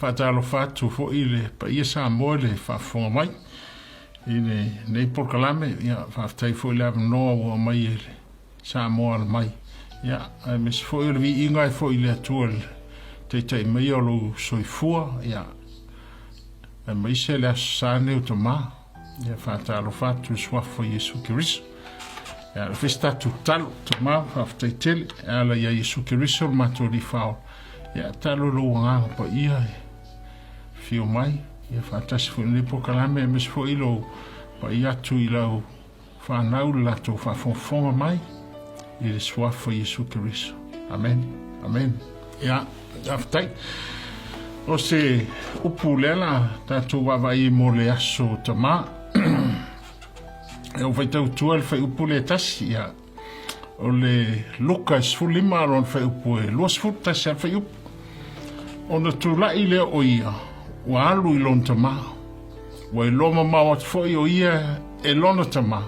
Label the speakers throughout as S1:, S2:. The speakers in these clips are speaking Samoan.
S1: faatalofa atu foi i le paia Samoa i le faafofoga mai i lenei polokalame. Ia, faafetai foi i le avanoa ua aumai e le Samoa ala mai. Ia, aemaise foi o le viiga e foi i le Atua i le taitai mai o lou soifua. Ia, aemaise le Aso Sa nei o Tama. Ia, faatalofa atu i le Suafa o Iesu Keriso. Ia, le fai se tatou tatalo, Tama, faafetai tele e ala ia Iesu Keriso le matou Alii Faaola. Ia, tatalo i lou Agaga Paia e afio mai, ia faatasi foi i lenei polokalame, aemaise foi lou pai atu i lau fanau le latou faafogafoga mai i le Suafa o Iesu Keriso. Amen. Amen. Ia, faafetai. O se upu lea la tatou vaavaai mo le aso Tamā. E ou faitau tua le fuaiupu lea e tasi, ia, o le Luka e 15 lona fuaiupu e 21 a le fuaiupu. Ona tulai lea o ia, ua alu i lona tamā. Ua iloa mamao atu foi o ia e lona tamā,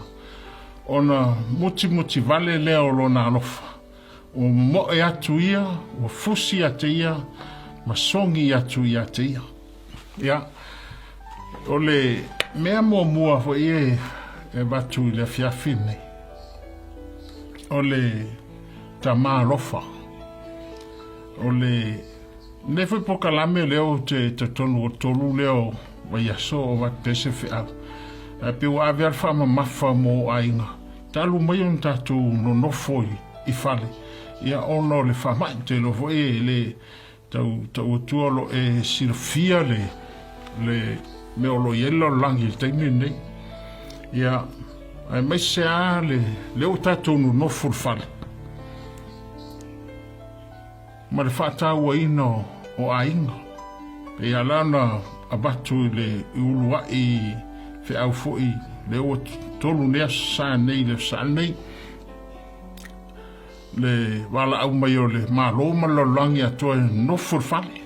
S1: ona mutimuti vale lea o lona alofa. Ua momoe atu ia, ua fusi ia te ia, ma sogi atu ia te ia. Ia, o le mea muamua foi e avatu i le afiafi lenei, o le tamā alofa. O le lenei foi polokalame lea ou te talitonu o le tolu lea o vaiaso o avatu pea se feau. Ae pei ua ave lava le faamamafa mo aiga talu mai ona tatou nonofo i fale, ia ona o le faamai. Ou te iloa foi e le Tau tau atua o lo e silafia le le mea o lo i ai le lalolagi i le taimi lenei. Ia, aemaise lava le lea ua tatou nonofo i le fale ma le faatauaina o, o aiga. Pei lava la ona avatu i le i uluai feau foi lea ua tolu nei aso Sa nei i le aso Sa lenei. le valaau mai o le Malo ma le lalolagi atoa e nofo i le fale.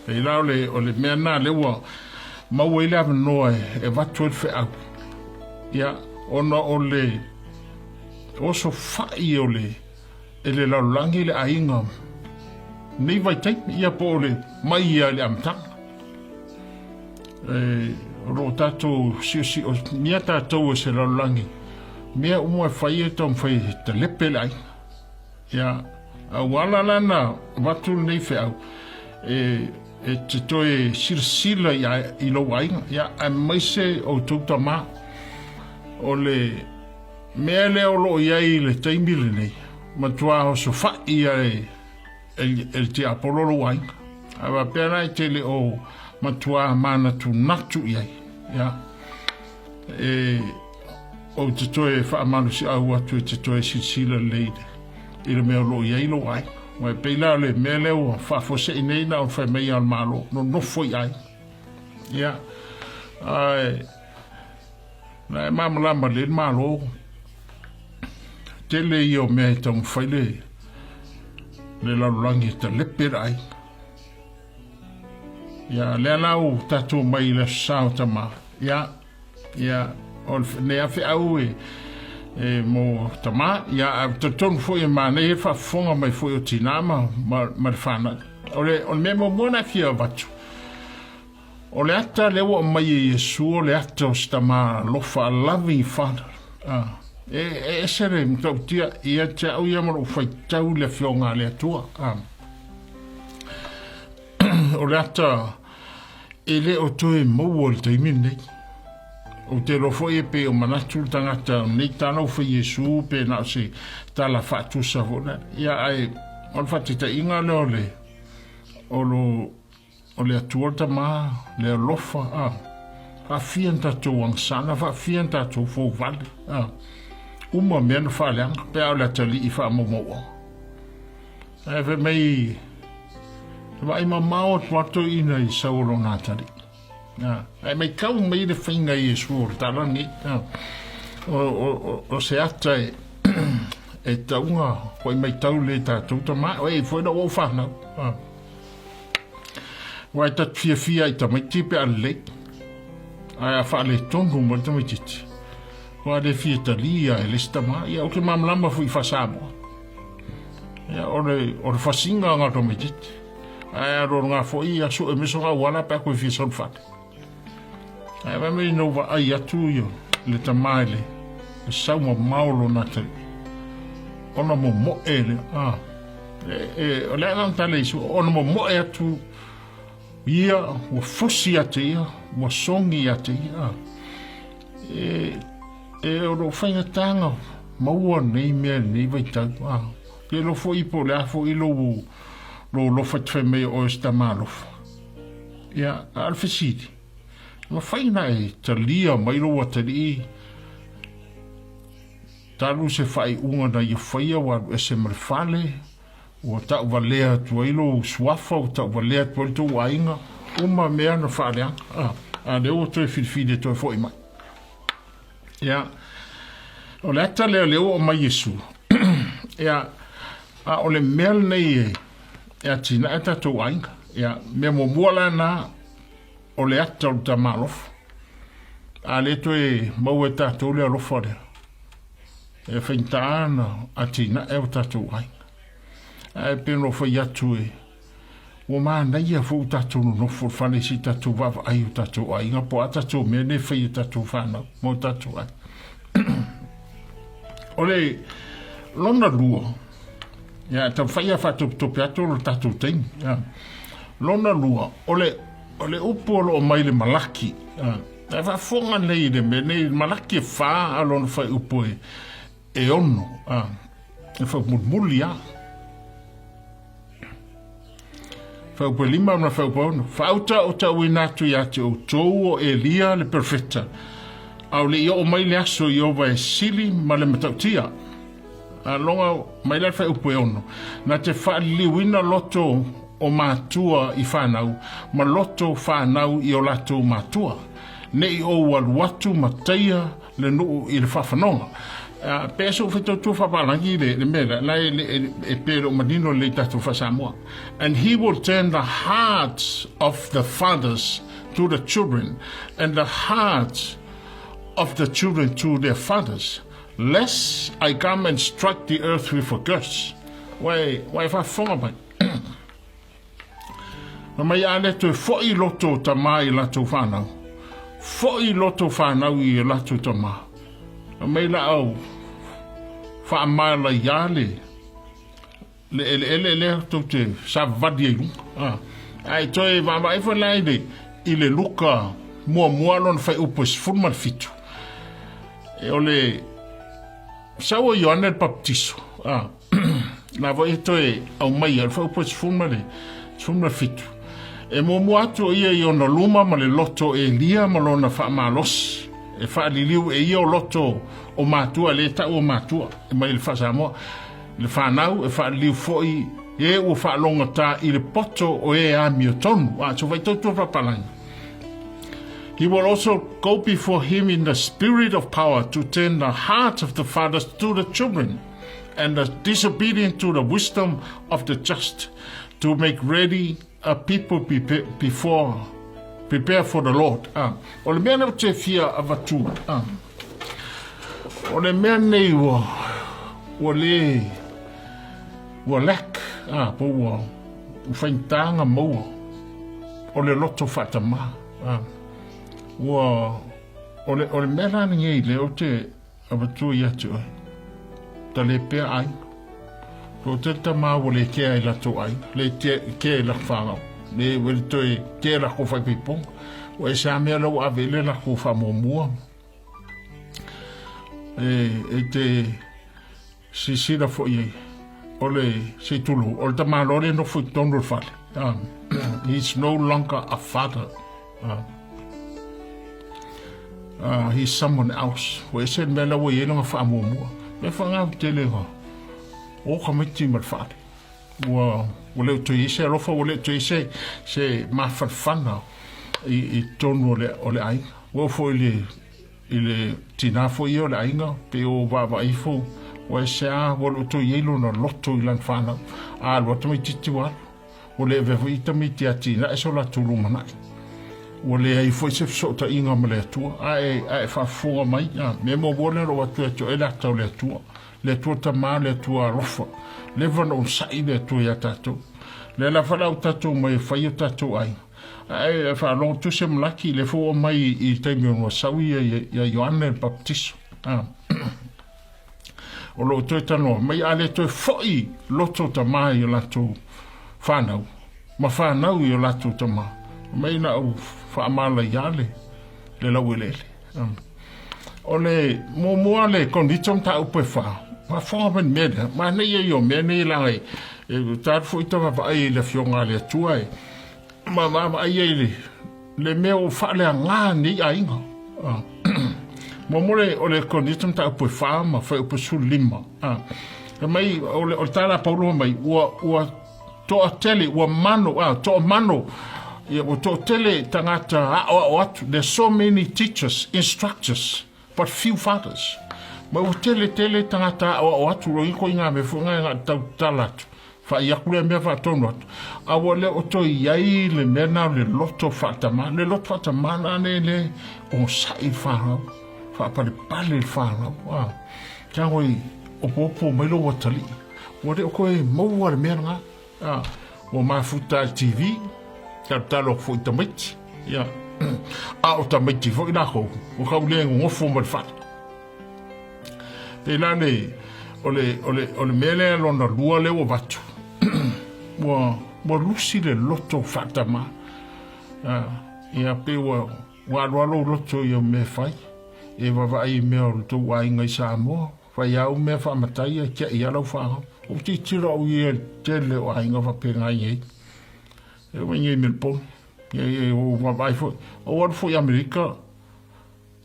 S1: Pei la o le, o le mea lena lea ua maua ai le avanoa e avatu ai le feau. Ia, ona o le oso fai o le, e le lalolagi le aiga nei vaitaimi, ia po o le mai ia i le amataga. E, o lo o tatou siosio mia tatou e se lalolagi, mea uma e fai e taumafai e talepe le aiga. Ia, a ua ala la na avatu lenei feau, e, e te toe silasila i, i lou aiga, ia, aemaise outou tamā. O le mea lea o lo o i ai i le taimi lenei, matua osofai ia e, e le tiapolo lou aiga. A faapea la e te le o matua manatunatu i ai, ia, e, ou te toe faamalosiau atu e te toe silasila lelei i le mea o lo o i ai lou aiga. Ua e pei la o le mea lea ua faafuasei nei na ona fai mai a le Malo, nonofo i aiga. Ia, ae, na e malamalama lelei le Malo, tele ia o mea e taumafai le, le lalolagi e talepe le aiga. Ia, lea la ua tatou mai i le Aso Sa o Tamā. Ia, ia, o lenei lava feau e, e mo tamā. Ia, a talitonu foi e manaia le faafofoga mai foi o tinā ma, ma, ma le fanau. O le, o le mea muamua na e fia avatu, o le ata lea ua aumai e Iesu o le ata o se tamā alofa, a loving father. Ah, e, e ese le matautia ia te au ia ma lou faitau i le afioga a le Atua. Ah. O le ata e le o toe maua i le taimi lenei. Ou te iloa foi e pei o manatu le tagata o nei tala ua fai Iesu pe na o se tala faatusa foi lea. Ia ae o le faataitaiga lea o le o lo o le Atua le Tamā, le alofa, a faafia na tatou agasala, faafia na tatou fouvale, a uma mea na faaleaga pe a o le atalii faamaumauaga. Ae fai mai, e vaai mamao atu lava toeaina i sau o lona atalii. Ae maitau mai le faiga i Iesu o le tala lenei. O, o, o, o se ata e, e tauga koe maitau le tatou tamā. O e foi na ua whanau. Ua e tatu fiafia i tamaiti pe a lelei. Ae a faaletonu mai le tamaitiiti. Ua le fia talia e le isi tamā. Ia, ou te malamalama foi i faa-Samoa. Ia, o le, o le fasiga na tamaitiiti. Ae alu alu ngā foi ia sue mai soga auala pe a koe fia sau i le fale. Ae fai mai na ou vaai atu ia le tama i le sau mamao lona atalii. Ona momoe lea. Ah. E, e, o le a na tala i sua, ona momoe atu ia, ua fusi ia te ia, ua sogi ia te ia. Ah. E, e o loo faigatā maua nei mea nei vaitau. Ah. Ke lo foi po le a foi lou lou lofa te fai mai o oe se tama alofa. Ia, a o le fesili, mafai ona e talia mai lou atalii talu se faaiuga na ia faia ua alu ese ma le fale, ua tauvalea atu ai lou suafa, ua tauvalea atu ai le tou aiga, uma mea na faaleaga, a, a lea ua toe filifili e toe foi mai. Ia, o le ata lea o lea ua aumai Iesu. Ia, a o le mea lenei e, e atinae tatou aiga. Ia, mea muamua la na, o le ata o le tama alofa. A le toe maua e tatou le alofa lea, e faigata ona atinae o tatou aiga. Ae pei ona ou fai atu e, Ua manaia foi o tatou nonofo i le fale se i tatou vaavaai i o tatou aiga po o a tatou mea nei e fai e tatou fanau ma o tatou aiga. O le lona lua, ia, taumafai ia faatopetope atu o le tatou taimi. Ia. Lona lua, o le, o le upu o lo o mai le Malaki. Ia. E faafofoga nei i le mea nei, Malaki e whā a lona whai upu e, e ono. A, e whaumulimuli a. Whaupelima ma whaupaono. Whaauta o tauina atu ia te outou o Elia le perofeta, a o le i oo mai le aso i ova e sili ma le matautia. A loga mai la le whaiupu e ono, na te whaaliliuina loto o matua i whanau, ma loto whanau i o latou matua. Ne i ou alu atu ma taia le nuu i le faafanoga. Uh, pe so fetautua faapalangi le, le mea la e, e, e pe le o manino le tatou faasamoa. And he will turn the hearts of the fathers to the children and the hearts of the children to their fathers, lest I come and strike the earth with a curse. Wai, wai faafofoga mai. Fai mai a le toe foʻi loto o tamā i latou whanau. Foʻi loto whanau i o latou tamā. Fai mai la au whaamaela ia le le eleele lea tou te savavali ai luga. Ah. Ae toe vaavaai foi la i le, i le Luka muamua lona fuaiupu e 17. E o le sau o Ioane le Papatiso. Ah. La foi e toe aumaia le fuaiupu e 17. E muamua atu o ia i ona luma ma le loto o Elia ma lona faamalosi. E faaliliu e ia o loto o matua, le tau o matua, e mai le faa-Samoa. Le fanau e faaliliu foi e ua faalogata i le poto o e amiotonu. A, so faitau tua papalangi. He will also go before him in the spirit of power to turn the hearts of the fathers to the children and the disobedient to the wisdom of the just, to make ready a people before prepare for the Lord. Ah, o le mea nei ou te fia avatu. Ah, o le mea nei ua ua le ua lack ah, po ua faigata maua o le loto faatamā. Ah, ua o le o le mea la lenei lea ou te Avatua ia te oe. Ta le pea aiga. Ko te tama ua le kea i latou aiga, le kea i lako whanau, le wele toe kea lako whaipaiponga. Ua e sa mea lau ave le lako whamuamua. E, e te sisila foi ai, o le se tulu, o le tamaloa le nofo i tonu o le fale. He's no longer a father. He's someone else. Ua ese le mea la ua i ai lona faamuamua. Mea faagau tele ga o tamaiti ma le fale. Ua ua le o toe i ai se alofa, ua le o toe i ai se, se mafanafana i, i totonu o le, o le aiga. Ua oo foi i le, i le tinā foi ia o le aiga, pei o vaavaai ifo, ua ese a, ua le o toe i ai lona loto i lana fanau. A alu atu tamaitiiti ua alu. Ua le avea foi tamaiti e atinae so latou lumanai. Ua leai foi se fesootaiga ma le Atua. A e, a e faafofoga mai, a, mea muamua lea o lou atu ia te oe le ata o le Atua. Le Atua Tama, le Atua alofa. Leva ona onosai le Atua iā tatou. Lea la fa lau tatou mai e fai o tatou aiga. Ae faalogo tusi Malaki le fua mai i taimi o sau ia ia Ioane le Baptiso. Ah. O lo o toe tanoa mai a le toe foi loto tamā i o latou whānau, ma whānau i o latou tamā. Mai na au whaamala ia le, le laueleele. Um. O le muamua le Konito mataupu e fa, faafofoga mai le mea lea, manaia ia o mea nei leaga e, e talu foi ta vaavaai i le Afioga a le Atua e ma vaavaai ai le, le mea ua faaleaga nei aiga. Ah. Muamua le, o le Konito mataupu e fa ma fuaiupu 15. Ah. Fai mai, o le, o le tala a Paulo mai, ua, ua toatele, ua mano, ah, toamano, ia, ua toatele tagata aoao atu. There's so many teachers, instructors, but few fathers. Ma ua tele tele tagata aoao atu, ro iko i ngā mea foi ngā ngā tau tala atu. Whai aku lea mea whaatonu atu. A ua le o toi iai le mea nā le loto whaatama. Le loto whaatama nā ne le o sa'i whanau. Whaapale pale le whanau. Ah. Kia ngoi opo opo mai lo watali. Ua le o koe maua le mea lena. A, ua mafuta i le TV, talotalo atu foi i tamaiti. Ia. A o tamaiti foi lakou, ua kau le gogofo ma le fale. Pei la le, o le, o le, o le mea lea lona lua lea ua avatu, ua, ua lusi le loto faatama. A, ia pei ua, ua aloalo ou loto i au mea e fai, e vaavaai i mea o le tou aiga i Samoa. Fai au mea faamatai e tiai a lau whanau. O titiro au i e tele o aiga whapenga i ei. E o i Melbourne. E e o wawai foi. O alu foi Amerika,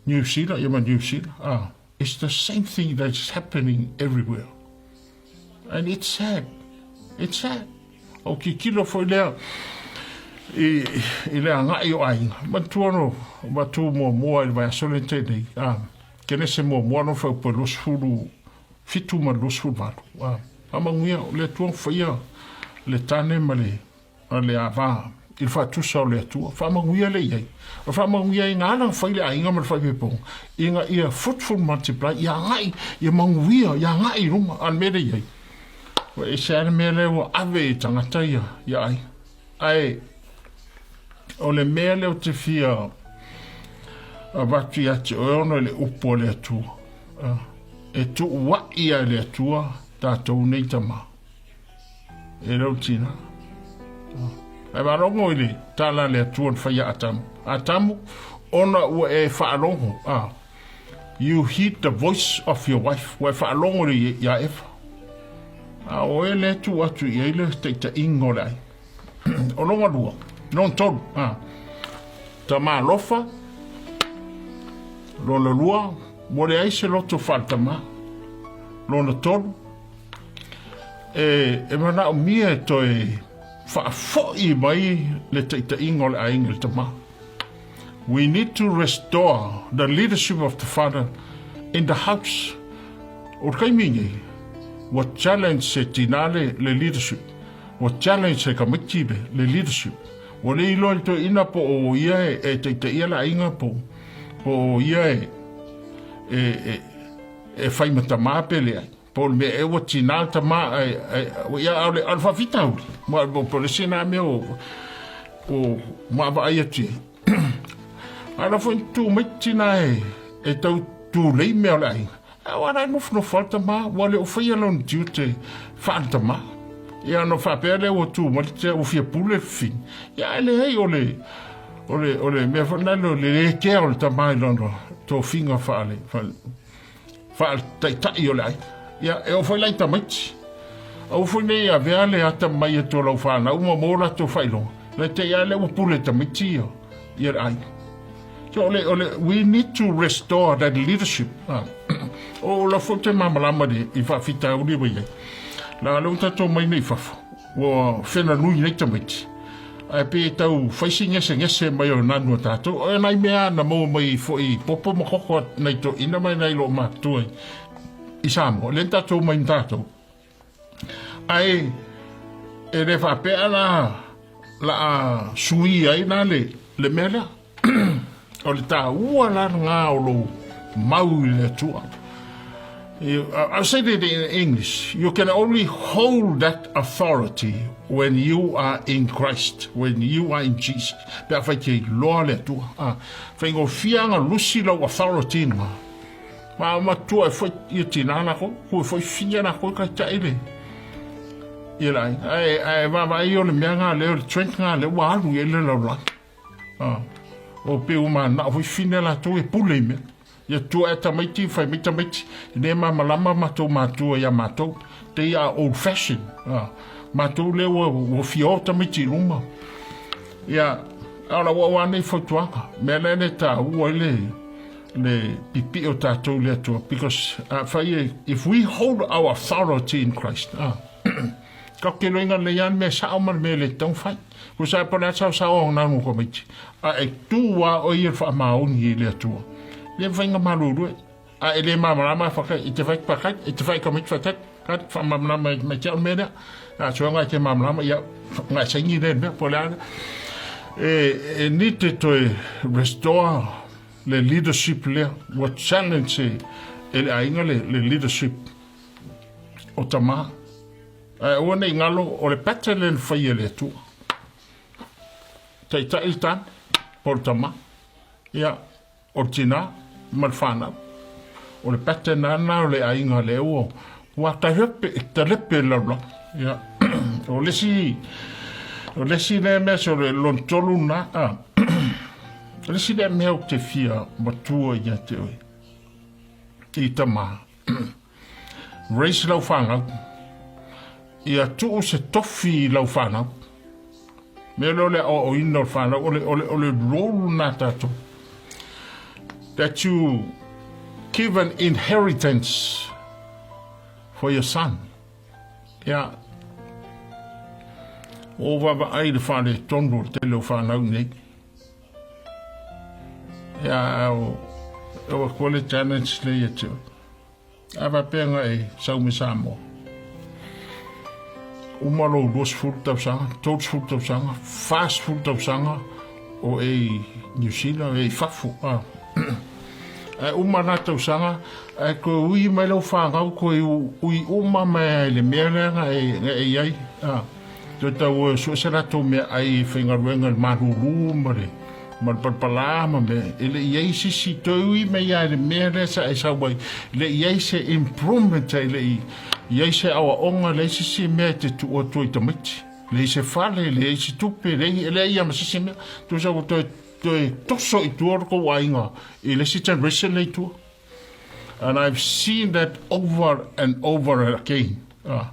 S1: New Zealand, ia ma New Zealand. Ah, it's the same thing that's happening everywhere. And it's sad. It's sad. O kikilo foi lea i, i le agai o aiga. Matua no, matu muamua i le vaiaso le tēnei. Ah, Kenese muamua no whaupa 27 ma 28. Ah, whamanuia, o le Atua whaia le tane ma le, ma le ava i le whaatusa o le Atua. Whamanuia le iai. O whamanuia i ngā ana whai le ainga ma le whaipeponga. I ngā ia fruitful multiply, ia ngai, ia manuia, ia ngai i runga, a le mea le iai. Ua ese lava le mea lea ua ave i tagata ia, ia ai. Ae, o le mea lea ou te fia avatu ia te oe ona o le upu a le Atua. E tuuaʻi a e le Atua tatou nei tama. E lau tina. Ae faalogo i le tala a le Atua na fai ia Atamu. Atamu, ona ua e faalogo, a, You heed the voice of your wife. Ua e faalogo le ia Eva. A o e le tu atu i ai le taitaiga o le ai. O longa lua, lona tolu, a. Tama alofa, lona lua, ua leai se loto faaletama. Lona tolu, e, e manaomia e toe faafoi mai le taitaiga o le aiga i le tama. We need to restore the leadership of the father in the house. O le taimi nei, ua challenge e tinā le, le leadership. Ua challenge e tamaiti le, le leadership. Ua le iloa i le toeaina po o ia e, e taitaia le aiga po, po o ia e, e, e, e fai ma tamā pe leai. Po o le mea ea ua tinā le tamā, ae, ae, ia, a o le, a o le faafitauli. Ma, po o le isi lena mea o, o vaavaai atu i ai. Ae la foi tu mai tinā e, e tau tulei mea o le aiga. A ua la e nofonofo lava le tamā, ua le o faia lona tiute faale-tamā. Ia ona faapea lea ua tu mai le tea, ua fia pule le fafine. Ia ae leai o le, o le, o le mea foi lena o le lē kea o le tamā i lona tofiga faale, faale, faale-taitai o le aiga. Ia, e oo foi la i tamaiti. Aua foi ne i avea le atamai atu o lau fanau ma maua latou faailoga, na te i lava lea ua pule e tamaiti ia, ia le aiga. So, o le, o le, we need to restore that leadership. Ah. O la foi te malamalama le, i faafitauli ua i ai. La lea ua tatou mai nei i fafo, ua whenanui nei tamaiti. Ae pei e tau fai si gesegese mai o nanu a tatou. O nai mea na maua mai foi i popo ma koko nai toeaina mai nai loomatutua i Samoa. Lea na tatou mai ma tatou. Ae e le faapea la la a sui ai la le, le mea lea. O le taua la lena o lou mau i le Atua. I'll say that in English. You can only hold that authority. When you are in Christ, when you are in Jesus, pe afai te iloa le Atua. Ah, faigofie aga lusi lau authority ma. Ma matua e foi ia tina la ko, ku e foi fia la ko kai tai le. Ia lai, ai ai va va i o le mea ngā le o le trend ngā le ua alu i le lau la. Ah, o pe o ma na foi fine la tu e pule i mea. Ia tua e tamaiti, whai mai tamaiti, e le māmalama matou mātua ia matou. They are old fashion. Ah, matou le ua, ua fia o tamaiti i luma. Ia, a o la ua ua nei fautuaga. Mea lea le tā ua i le, le pipi o tātou le Atua. Because, whai e, if we hold our authority in Christ, ah, ka ke loinga le ian me sao ma le mea le tau whai. Ko sa pa le sao sao o nā ngō tamaiti. A e tū a o ia whaamaoni i le Atua. Le whainga malulu e. A e le māmarama whaka i te whai pakai, i te whai kamiti whatai, ka whaamamarama i me te au mea A tua ngai te māmarama, ia ngai saingi le mea, po le ana. E, e ni te toe restore le leadership lea, ua challenge e, e le aiga le, le leadership o tamā. Ae aua nei ngalo o le pattern lea na fai e le Atua. Taitai le tane, po le tama, ia, o le tinā ma le whanau. O le pattern ana o le aiga lea ua, ua talepe, talepe le lalolagi. Ia, o le isi, o le isi lea mea se o le lona tolu na, a, o le isi lea mea ou te fia matua ia te oe, i tama. Raise lau whanau. Ia tuu se tofi i lau whanau. Mea lea o le aoaoina o le whanau, o le, o le, o le role nā tātou. That you give an inheritance for your son. Ia, o vavaai le whare tonu o tele o whanau nei. Ia, o, o ko le challenge le ia te. A faapea nga e sau me Samoa. Uma lou 20 tausaga, 30 tausaga, 40 tausaga o e i New Zealand, e i fafo. A. Ae uma na tausaga, ae koe ui mai lau whanau, koe ui uma mai ai le mea lea nga e, nga e iai. A. Toe tau e sue se latou mea ai i faigaluega i le malūlū ma le, ma le palapalā ma mea, e le i ai sisi toe ui mai ia i le mea lea sa e sau ai, e le i ai se improvement, e le i i ai se aoaoga, leai se isi mea e te tuu atu ai i tamaiti, leai se fale, leai se tupe, leai, leai ia ma se isi mea. Tusa ua toe, toe toso i tua lo tou aiga i le isi generation lea i tua. And I've seen that over and over again. Ah.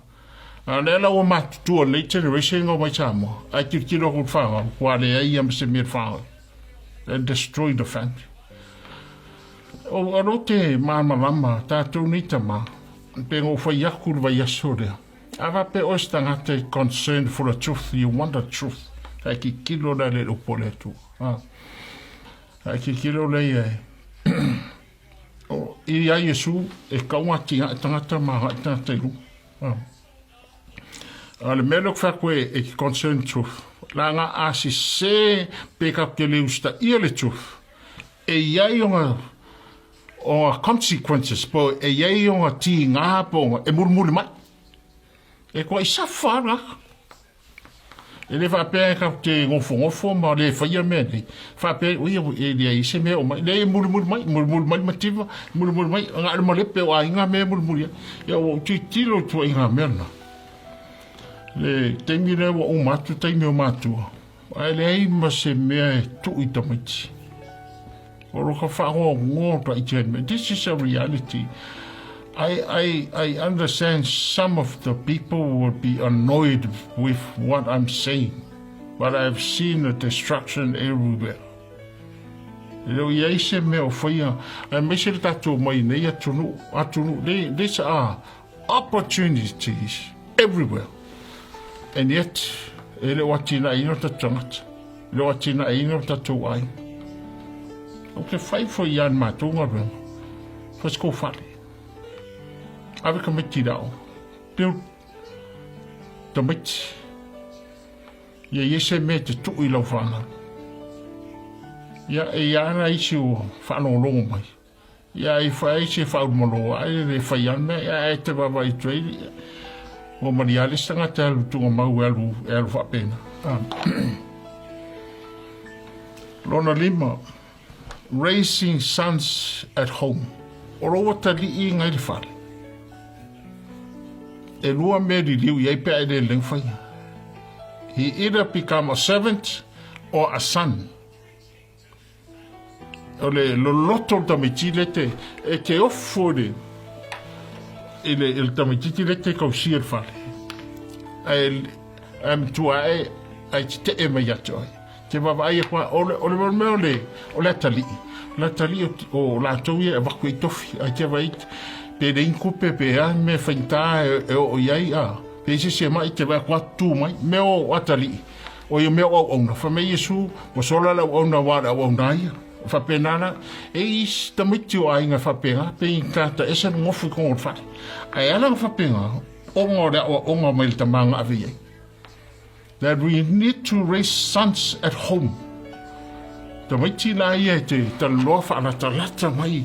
S1: A lea la ua matutua nei generation o mai Samoa. Ai tilotilo aku i le whanau, kua leai ia ma se mea i le whanau. And destroy the family. O alo te māmalama, tātou nei tama, pe ngō whai aku le vaiaso lea. A faapea oe se tagata e concerned for the truth, you want the truth. Kai kikilo lea le upu o le Atua. Ah. Kai kikilo lea ia e. O, i a Iesu e kau ati a tangata ma a tangata i runga. Ah. A le mea lea ku whai e, e ki concern truth. La ngā a si se pe ka te le usta ia le truth. E iai o ngā o ngā consequences po e iai o ngā tī ngā po ngā, e murimuri mai. E kua i sawha rā. E le faapea e ka te ngofongofo ma le whaia mea nei. Faapea, ui, e lea i se mea o mai. Lea e murimuri mai, murimuri mai mativa, murimuri mai, ngā le malepe o aiga mea murimuri ai. Ia ua titilo tua i ngā mea na. Le taimi lea ua uma atu taimi o mātua. Ae leai ma se mea e tuu i tamaiti. O lo ka whaangoangoa ka i te mea. This is a reality. I, I, I understand some of the people will be annoyed with what I'm saying, but I've seen the destruction everywhere. E leo i ai se mea o whaia, ae mai se le tātou mai nei atunu, atunu, these are opportunities everywhere. And yet, e leo atina ina o tātou tangata, e leo atina ina o tātou ai. O te whai fo i an mātou ngā ruenga, whai ko whare. Ave ka miti rao, build tamaiti. Ia i ese mea te tuu i lau whanau. Ia e ia ana isi o whaalongolongo mai. Ia i whai se whaurumalo ai le whai ana mea, ia e te wawa i tu ai. Ua malia le isi tagata e alu tugamau e alu, e alu faapena. Lona lima, raising sons at home. O lou atalii ngai le fale. E lua mea liliu i ai pe a e le leng faia. He either become a servant or a son. O le loloto o le tamaiti le te, e te ofo i le, i le, i le tamaititi le te kausia le fale. Ae, ae matua ae, ae te e mai ia te oe. Te vaavaai aku lava, o le, o le mea o le, o le atalii, o le atalii o, o latou ia e avatu ai tofi, ae te vaai, pe leai ni tupe, pe a ni mea faigata e, e oo i ai, a, pe i se isi e mai, te vaai atu lava tutu mai, mea o atalii, o ia mea o auauna. Fai mai Iesu, ua sola le auauna aua o le auauna a ia. E faapena la, e i isi tamaiti o aiga e faapena, pe i tagata ese le nofo i totonu o le fale. Ae ala ona faapena, ona o le aoaoga mai le tama na ave i ai. That we need to raise sons at home. Tamaiti la ia e te talanoa faalatalata mai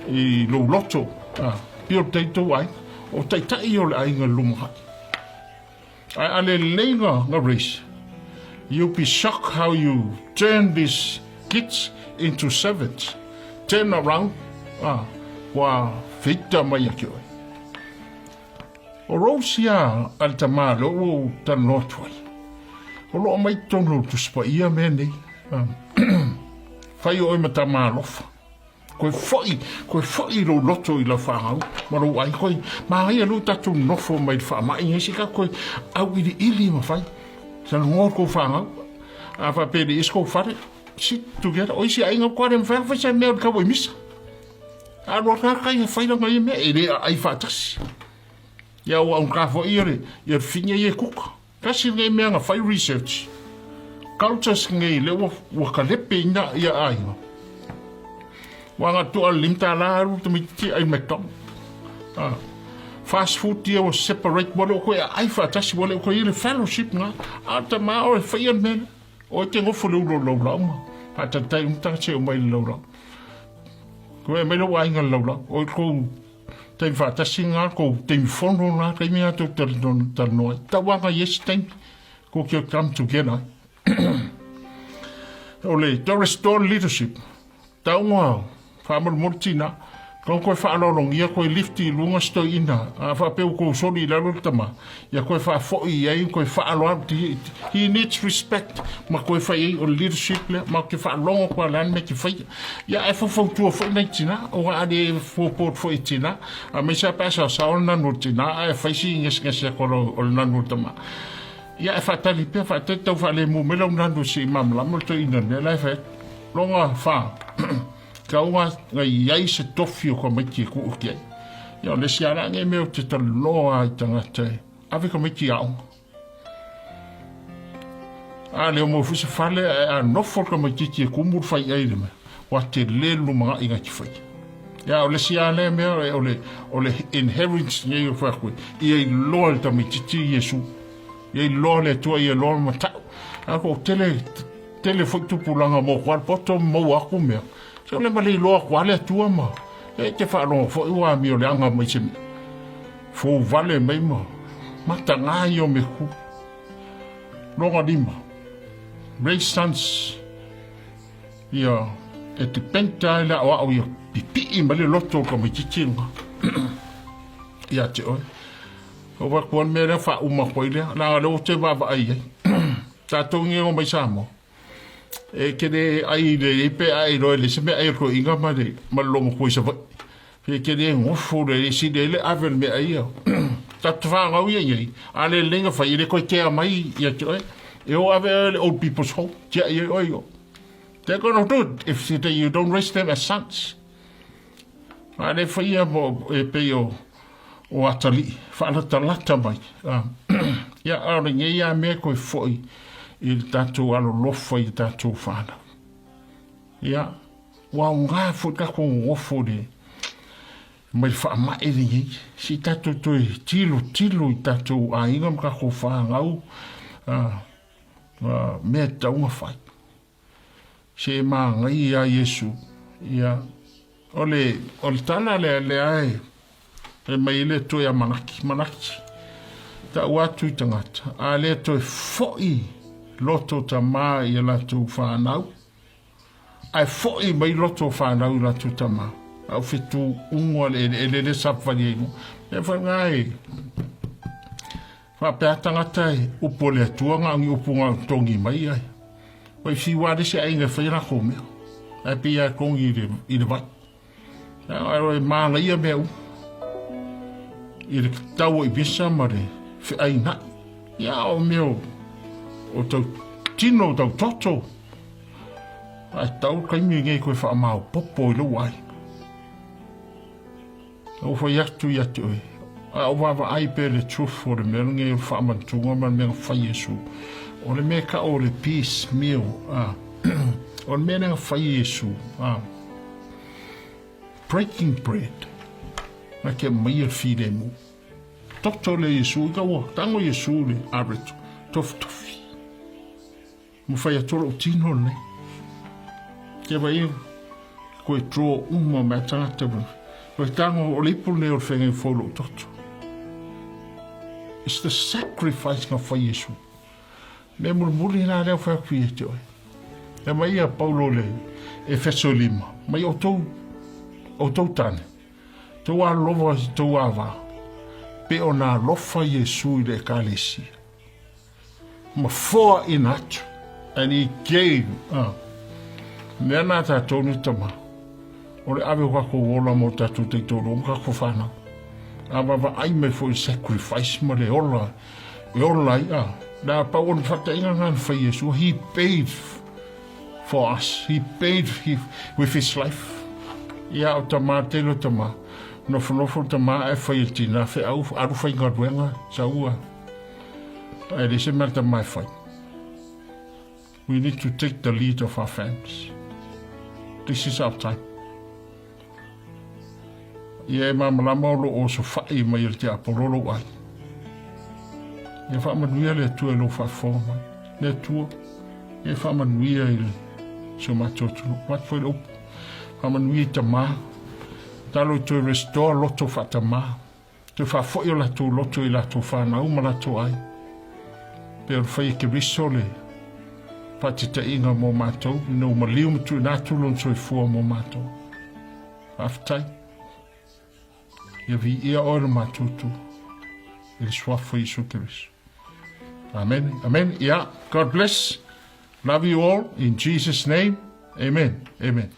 S1: i lou loto, a, pei o le tatou aiga, o taitai o le aiga lumanai. Ae a lelei nga, nga raise, you'll be shocked how you turn these kids into servants. Turn around, a, ua feita mai ia ki oe. O Rose ia a le tamā lea ua ou talanoa atu ai. O lo o mai totonu o le Tusi Paia mea nei. Fai oe ma tama alofa. Koe foi, koe foi lou loto i lau fanau ma lou ai koe. Manaia lou tatou nofo mai le faamai nei se ka koe auiliili ma fai. Talanoa kou fanau. A faapea le isi kou fale, sit together. O isi aiga koa le mawhai fai sa mea o le kau e misa. Alu atu lava kai e fai lana ia mea, e le aai faatasi. Ia ua augata foi ia le, ia le finya ia e kuka. Tasi lenei mea na fai research. Cultures nei lea ua, ua kalepe ina ia aiga. Ua nga toa le $5 alu tamaitiiti ai McDonald. Ah. Fast food ia ua separate, ua le o koe aai faatasi, ua le o koe i le fellowship nga. A tama o e fai ia le mea lea. Oi te nofo le ulo laulau ma faataitai uma tagata e omai i le laulau. Koe mai lou aiga le laulau. Oi kou taimi faatasi ngā, kou taimi fono ngā, taimi ngā tou talanoa ai. Tau anga i esi taimi, ko kia come together. O le to restore leadership. Taonga faamolemole tina, kau koe faaaloalogia koe lifti i luga se toeaina, a faapea ua kou soli i lalo le tama, ia koe faafoi i ai, koe faaaloalo, he needs respect, ma koe fai ai o le leadership lea, ma ke faalogo koe a le a le mea ke faia. Ia ae faufautua foi nai tina, aua a le forward foi i tina, aemaise lava pe a saosao le nanu o le tina ae fai si gasegase atu o le nanu o le tama. Ia e faatali pea, faatali tau faalemu mai lau nanu se i malamalama le toeaina i le mea la e fai atu. Longa wha, kauga na i ai se tofi o tamaiti e kuu ki ai. Ia o le isi ala nei mea o te talanoa i tagata e ave tamaiti i aoga. A leo mo foi se fale a nofo le tamaitiiti e kumu le fai ai le mea. Ua tele le lumanai na te faia. Ia o le isi lava lea mea o le, o le inheritance nei o fai atu ia iloa le tamaitiiti Iesu. Ia iloa le Atua, ia iloa le matau. A ko tele, tele foi tupulaga mo koa le poto ma maua atu mea. Se o le ma le iloa atu lava le Atua ma e te faalogo foi ua amio leaga mai se mea. Fou vale mai ma mataga ia o mea tutupu. Lona lima, raise sons ia e te penta ai le aoao ia pipii mai le loto o le tamaitiiti lena ia te oe. Ou atu ai le mea lea faauma atu ai lea, leaga o lea ou te vaavaai i ai. Tatou nei o mai Samoa, e te le ai lelei pe a e iloa e leai se meaai a le toeaina ma le ma le loomatua i Savaii. E te le nofo le sili ai le ave o le meaai ia. Tatou fanau ia i ai, a lelei na fai, e le toe tea mai ia te oe. E o ave oe i le old people's home, tiai ai oe i o. They're gonna do it if you don't raise them as sons. A le faia mo e pei o o atalii, faalatalata mai. Ia, a o lenei lava mea koe foi i le tatou alolofa i tatou whanau. Ia, ua aoga foi tatou nonofo le mai faama'i lenei. Se i tatou toe tilotilo i tatou aiga ma tatou whanau, mea e tatau ona fai. Se e manaia ia Iesu. Ia, o le, o le tala lea, lea e, e mai ai le Atua ia Malaki, Malaki. Tau atu i tagata, a le toe fo'i loto tamā i a latou fanau, ae fo'i mai loto o fanau i latou tamā. A o fetu ugo a le eleele lea sapavali ai luga. Mea fai ngā e faapea tagata e upu o le Atua na o ni upu na o togi mai ai. Ua i fiu lava le isi aiga e fai a latou mea. Ae pei lava e togi i le, i le vai. Ae manaia mea uma i le tau o Ivisa ma le feaina'i. Ia o mea o tau tino o tau toto. Ae tau taimi nei koe faamaopopo i lou aiga. Ua fai atu ia te oe, a o vaavaai pea le truth o le mea lenei o le faamanatuga ma le mea na fai Iesu. O le mea e tau o le peace meal, a, o le mea lea na fai Iesu, a, breaking bread, na te aumaia le filemu. Toto le Iesu, ina ua tago Iesu le areto, tofitofi. Ua fai atu lou tino lenei. Kia vai koe draw uma mai tagata mai. Koe tango o le ipu lenei o le whengai fou lou toto. It's the sacrifice nga whai Yesu. Mea mulimuli nā lea whai aku i e te oe. E mai ia Paulo le Efeso 5. Mai o tou, o tou tane. Tou alova i tou ava. Pe o nā lofa Yesu i le ekalesia. Ma foaina atu. And he gave up. Mea nā tātou ni tama. O le ave o kākou ola mo tātou taitolo ma kākou whānau. A vaavaai mai foi sacrifice ma le ola e ola ai a. Na pau o le whatainga ngā na whai Yesu. He paid for us. He paid with his life. Ia o tama tele o tama. Nofonofo tama e whai e tina wheau aru whai ngaruenga saua. E le se mea mai whai. We need to take the lead of our families. This is our time. Ia e mamalama o lo o so whai mai el te apololo ai. Ia whaamanuia le Atua i lou faafofoga mai. Le Atua, ia faamanuia i le si o matou atunuu. Avatu foi le upu, faamanuia i tamā. Talo i toe restore loto faatamā. Toe faafoi o latou loto i latou whanau ma latou ai. Pe o le whai e Keriso le whaatitaiga mō mātou, ina ua maliu ma tuuina atu lona soifua mō mātou. Faafetai. Ia viia oe lo matou tu i le suafa o Iesu Keriso. Amen. Amen. Yeah. God bless. Love you all. In Jesus' name. Amen. Amen.